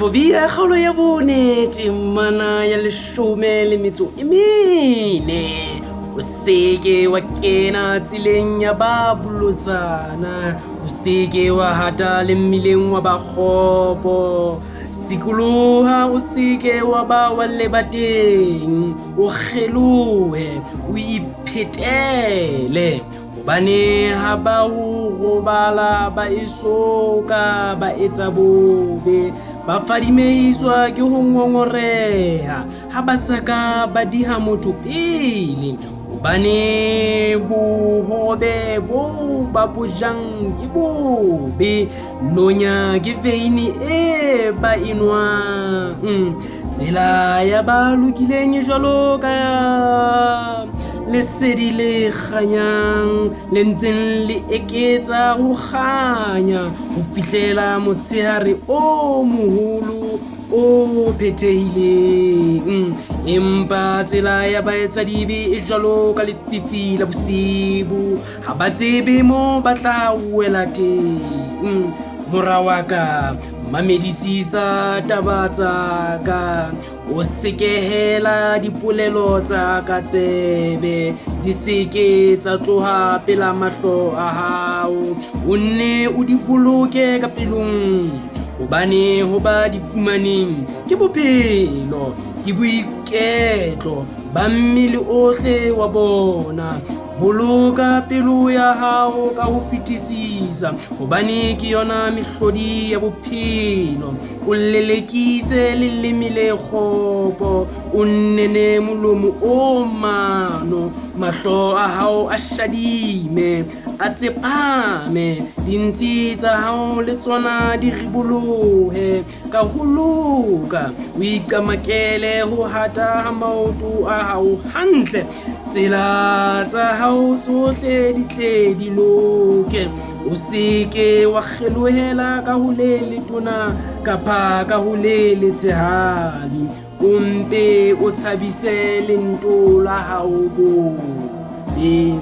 Sofobia kgaolo ya bone temana ya 14. O seke wa kena tseleng ya ba bolotsana, o seke wa hata le mmileng wa ba kgopo. Sikoloha, o seke wa ba wa leba teng, o kgelohe, o iphetele. Hobane ha ba ho robala ba eso ka ba etsa bobe, ba fadimehiswa ke ho ngongoreha, ha ba sa ka ba diha motho pele. Hobane bohobe bo ba bo jang ke bobe, lonya ke veine e ba e nwang. Tsela ya ba lokileng e jwalo ka lesedi le kganyang, le ntseng le eketsa ho kganya ho fihlela motshehare o moholo o phethehileng. Empa tsela ya baetsadibe e jwalo ka lefifi la bosibu, ha ba tsebe mo ba tla wela teng. Mora wa ka, mamedisisa taba tsa ka, o sekehela dipolelo tsa ka tsebe, di seke tsa tloha pela mahlo a hao, o nne o di boloke ka pelong. Hobane ho ba di fumaneng ke bophelo, ke boiketlo ba mmele ohle wa bona. Boloka pelo ya hao ka ho fetisisa, hobane ke yona mehlodi ya bophelo. O lelekise leleme le kgopo, o nnene molomo o mano. Mahlo a hao a shadime, a tsepame, dintshi tsa hao le tsona di ribolohe ka ho loka. O iqamakele ho hata ha maoto a hao hantle, tsela tsa hao tsohle di tle di loke. O seke wa kgelohela ka ho le letona kapa ka ho le letshehadi, o mpe o tshabise lento la hao bobe.